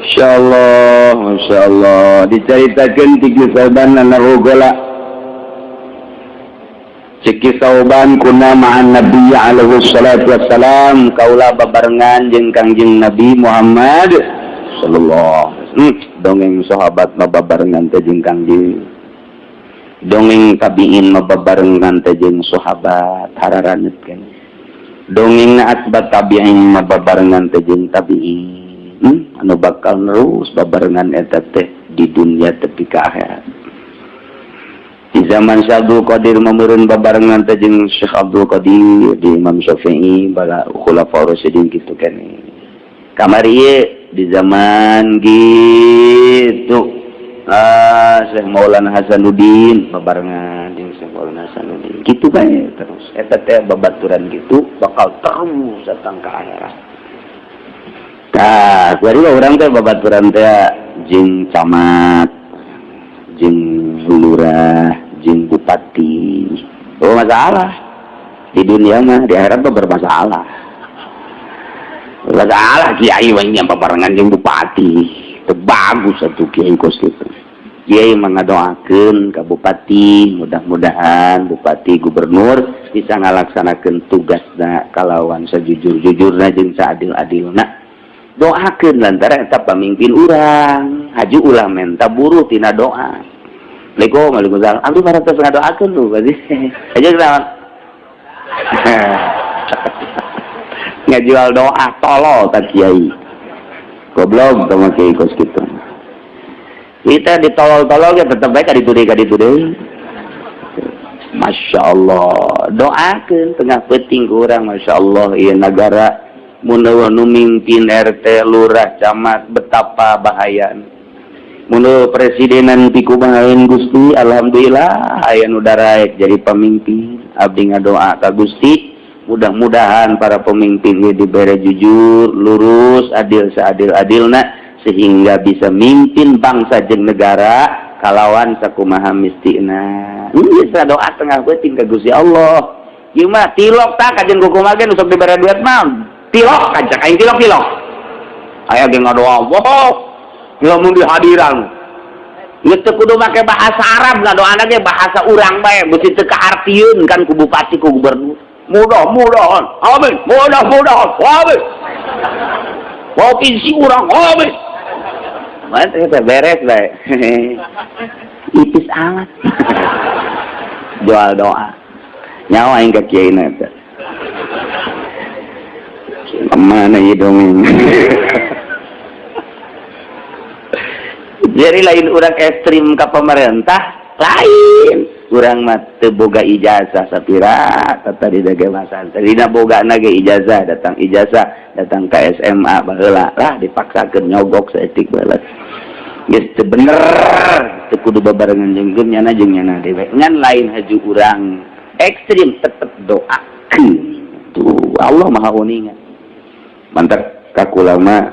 Insyaallah, masyaallah diceritakeun ti Sauban annahu qala Ciki Sauban kuna ma'an Nabi alaihi salatu wassalam kaula babarengan jeung Kangjeng Nabi Muhammad sallallahu alaihi wasallam. Dongeng sahabat mah babarengan teh jeung Kangjeng, dongeng tabiin mah babarengan teh jeung sahabat hararanut kan, dongeng atba tabiin mah babarengan teh jeung tabiin. Anu bakal nerus babarengan eta teh di dunia tepi ka akhirat. Di zaman Syekh Abdul Qadir mameureun babarengan teh jeung Syekh Abdul Qadir, di Imam Syafi'i, bala khulafaur rasyidin kitu keneh. Kamari ieu di zaman gitu Syekh Maulana Hasanuddin babarengan jeung Syekh Maulana Hasanuddin kitu bae terus eta teh babaturan gitu bakal terus datang ke akhirat. Tah, kuari urang teh babaturan teh jeung camat, jeung lurah, jeung bupati. Oh, masalah. Di dunia mah, di akhirat mah bermasalah. Bermasalah kiai mah nya babarengan jeung bupati. Teu bagus atuh kiai kos kitu. Kiai mah ngadoakeun ka bupati, mudah-mudahan bupati gubernur bisa ngalaksanakeun tugasna kalawan sajujur-jujurna jeung saadil-adilna. Doakeun lantaran eta pamimpin urang, haju ulah menta buruh tina doa. Assalamualaikum, waalaikumsalam. Abdi parantos ngadoakeun lu berarti. Aja naon? Ngajual doa tolol ka kiai. Goblok sama kiai kos kitu. Kita ditolol-tolol ya tetep bae ka ditu deui ka ditu deui. Masya Allah, doakeun tengah peuting ku urang, Masya Allah, ieu nagara mun nu mimpin RT, lurah, camat betapa bahaya. Mun presidenan pikumahaeun Gusti, alhamdulillah aya nu daraek jadi pemimpin. Abdi ngadoa ka Gusti, mudah-mudahan para pemimpin ieu dibere jujur, lurus, adil seadil-adilna sehingga bisa mimpin bangsa jeung negara kalawan sakumaha mistina. Bisa doa tengah peuting ka Gusti Allah. Ieu mah tilok tah kajen kukumaha ge nu sok dibere duit mah. Tilok kancak aing tilok-tilok. Aya ge ngadoa, wah, lamun dihadiran. Geus teu kudu make bahasa Arab ngadoana ge bahasa urang bae, beusi teu kaartieun kan ku bupati ku gubernur. Mudah-mudahan, amin, mudah-mudahan, amin. Provinsi urang, amin. Mana teh beres bae. Ipis amat. Jual doa. Nyawa aing ka kiai na teh. Kemana ieu dongeng? Jadi lain urang ekstrim ka pemerintah, lain. Urang mah teu boga ijazah sapira tadi dage masan. Tadina boga ge ijazah, datang ke SMA baheula lah dipaksakeun nyogok saeutik baheula. Geus teu bener, teu kudu babarengan jeung nyana jeung nyana dewe. Ngan lain haju urang ekstrim tetep doakeun. Tuh Allah Maha Uninga. Mantap kakula mah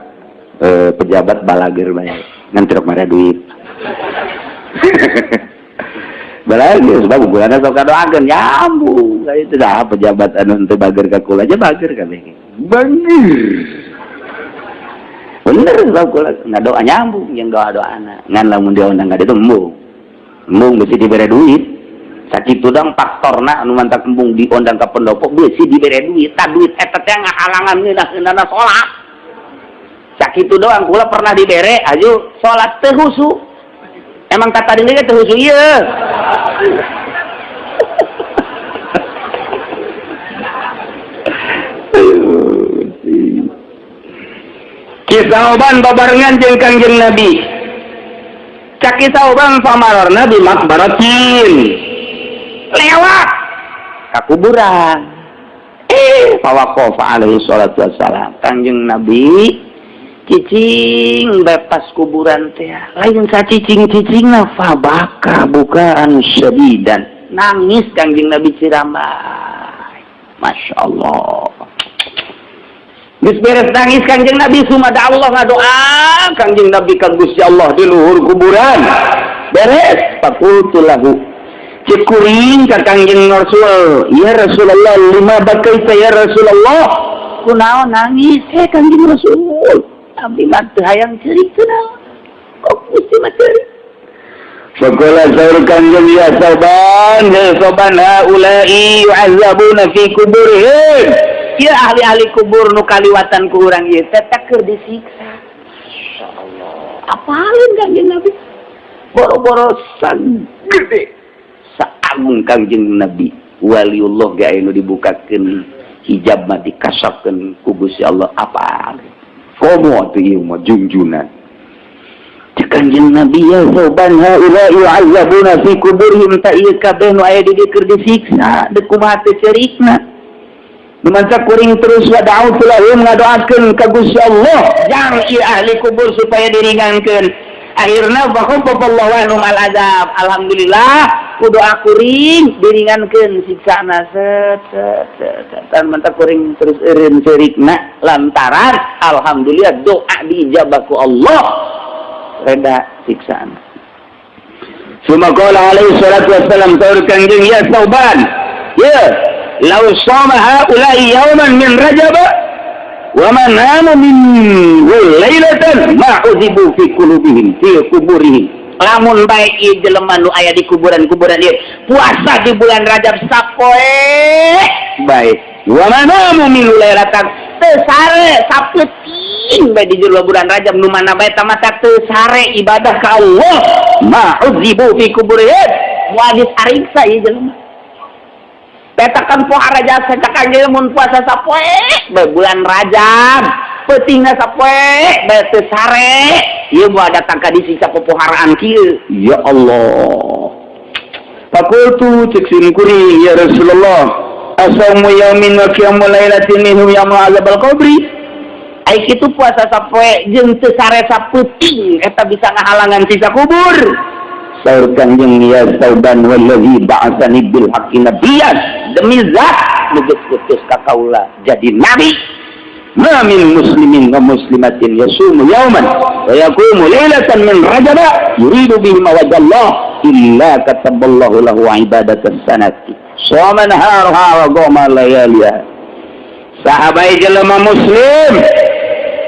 pejabat balager bae. Ngan tirok mare duit. Balager sebab ukuranna sok kadoakeun nyambung. Itu dah pejabat anu henteu bager ka kula aja bager kabeh. Bener. Bener sebab kula ngadoa nyambung yang doa-doana. Ngan lamun diundang ka ditu embung. Embung besi dibere duit. Sakitu dong faktorna anu mantak embung diundang ka pendopo besi dibere duit. Tah duit eta teh ngahalangan ngeunah-ngeunahna salat. Sakitu doang kula pernah dibere aju salat teu husu. Emang kata dini teu husu ieu. Kisauban babarengan jeung Kangjeng Nabi. Cak kisauban famarorna bi makbaratin. Lewat ka kuburan. Fawaqafa alaihi salatu wassalam. Kangjeng Nabi cicing bebas kuburan teh. Lain sacicing-cicingna fabaka bukaan syadidan. Nangis Kangjeng Nabi ciramai. Masya Allah. Geus beres nangis Kangjeng Nabi sumada Allah ngadoa Kangjeng Nabi ka Gusti Allah di luhur kuburan. Beres faqultu lahu. Cek kuring ka Kangjeng Rasul, ya Rasulullah lima bakaita ya Rasulullah. Kunaon nangis Kangjeng Rasul. Abdi mah teu hayang ceurik cenah, kok Gusti mah ceurik. Faqala, saur Kanjeng, ya Tsauban, ya Tsauban, haula'i yu'azzabuna fi kuburihim. Ya, ahli-ahli kubur nu kaliwatan ku urang ieu teh keur disiksa. Insyaallah. Apalin Kanjeng Nabi? Boro-boro gede saagung Kanjeng Nabi, waliullah ge aya nu dibukakeun hijab mah, dikasapkeun ku Gusti Allah, apa komo atuh ieu mah junjunan. Cek Kanjeng Nabi, ya Tsauban, haula yu'azzabuna fi kuburihim, ta ieu kabeh nu aya di dieu keur disiksa, deuk kumaha teh cerikna. Nu mancak kuring terus wa da'autu lahum, ngadoakeun ka Gusti Allah jang ieu ahli kubur supaya diringankeun. Akhirna fa khaffafallahu anhum al azab. Alhamdulillah, ku doa kuring diringankeun siksana, set set set. Tan mantak kuring terus eureun ceurikna lantaran alhamdulillah doa diijabah ku Allah, reda siksaan. Summa qala alaihi salatu wassalam, saur Kanjeng, ya Tsauban, ya law shama haula'i yawman min Rajab wa ma namu min lailatan ma udzibu fi qulubihim fi kuburihim. Lamun bae ieu jelema nu aya di kuburan-kuburan ieu puasa di bulan Rajab sapoe bae, wa ma namu min lailatan, teu sare sapeuting bae di jero bulan Rajab, nu mana bae tamata teu sare ibadah ka Allah, ma udzibu fi kuburihim, moal disariksa ieu jelema. Petakan pohara jasa cak Kanjeng, mun puasa sapoe bae bulan Rajab, peutingna sapoe bae teu sare, ieu moal datang ka disiksa popoharaan kieu. Ya Allah. Fakultu, cek sim kuring, ya Rasulullah, asaumu yaumin wa qiyamu lailatin minhu yamna'u azabal qabri? Ai kitu puasa sapoe jeung teu sare sapeuting eta bisa ngahalangan siksa kubur? Saur Kanjeng, ya Tsauban, wallazi ba'atsani bil haqqi nabiyyan, demi zat nu geus utus ka kaula jadi nabi, ma min muslimin wa muslimatin yasumu yauman wa yaqumu lailatan min Rajab yuridu bihi wajhallah illa kataballahu lahu ibadatan sanati shoma naharuha wa qama layaliha. Sahabat, jelema muslim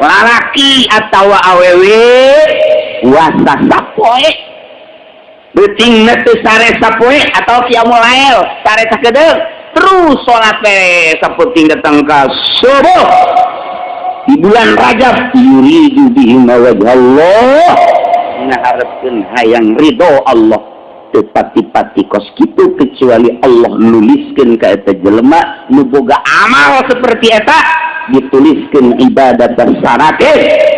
lalaki atau awewe puasa sapoe, beutingna teu sare sapoe atau qiyamul lail sare sakedeung, terus salat teh sapeuting datang ka subuh di bulan Rajab, yuridu bihi wajhallah, ngaharepkeun hayang ridho Allah, teu pati-pati kos kitu kecuali Allah nuliskeun ka eta jelema nu boga amal seperti eta, dituliskeun ibadah sanate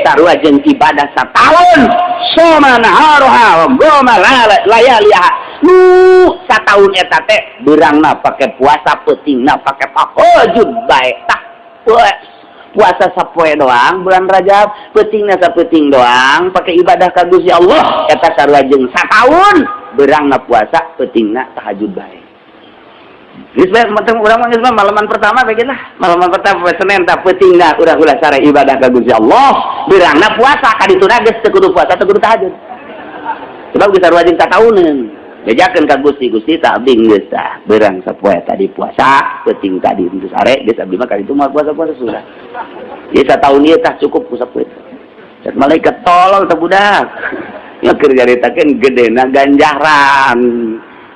sarua jeung ibadah sataun, shoma naharuha wa qama layaliha. Nu sataun eta teh beurangna pake puasa, peutingna pake tahajud bae. Tah, puasa sapoe doang bulan Rajab, peutingna sapeuting doang pake ibadah ka Gusti Allah, eta sarua jeung sataun beurangna puasa, peutingna tahajud bae. Geus bae penting urang mah, geus mah malaman pertama bae lah. Malaman pertama poe Senin tah peutingna urang ulah sare ibadah ka Gusti Allah, beurangna puasa ka dituna geus teu kudu puasa, teu kudu tahajud. Sebab geus sarua jeung satauneun. Bejakeun ka Gusti, Gusti tah abdi geus tah beurang sapoe tadi puasa, peuting tadi teu sare, geus abdi mah ka ditu moal puasa-puasa sudah. Ieu sataun ieu tah cukup ku sapoe. Cek malaikat, tolol teh budak. Ya keur nyaritakeun gedena ganjaran.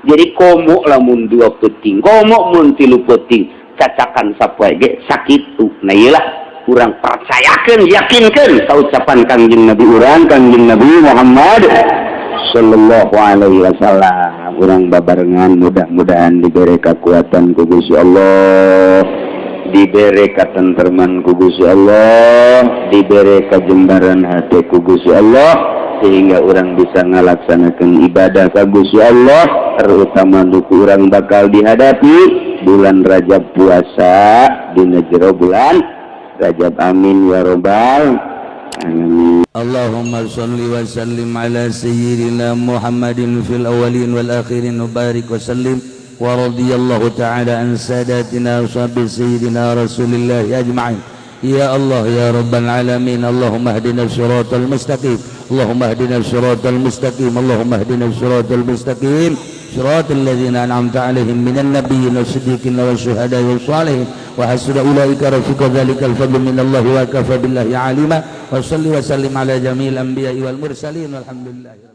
Jadi komo lamun dua peuting, komo mun tilu peuting, cacakan sapoe ge sakitu. Nah, iyalah urang percayakeun, yakinkeun ka ucapan Kangjeng Nabi urang, Kangjeng Nabi Muhammad sallallahu alaihi wasallam. Urang babarengan mudah-mudahan diberi kekuatan ku Gusti Allah, diberi katentreman ku Gusti Allah, diberi kajembaran hati ku Gusti Allah, sehingga urang bisa ngalaksanakan ibadah ka Gusti Allah, terutama duku urang bakal dihadapi bulan Rajab, puasa dina jero bulan Rajab. Amin ya robbal alamin. اللهم صل وسلم على سيدنا محمد في الأولين والآخرين وبارك وسلم، ورضي الله تعالى عن ساداتنا وصحب سيدنا رسول الله أجمعين. يا الله يا رب العالمين، اللهم اهدنا الصراط المستقيم، اللهم اهدنا الصراط المستقيم، اللهم اهدنا الصراط المستقيم، صراط الذين أنعمت عليهم من النبيين والصديقين والشهداء والصالحين. Wa hasuna ulaika rafiqa. Dzalikal fadlu minallahi wa kafa billahi alima. Wa salli wa sallim ala jami'il anbiya'i wal mursalin. Walhamdulillah.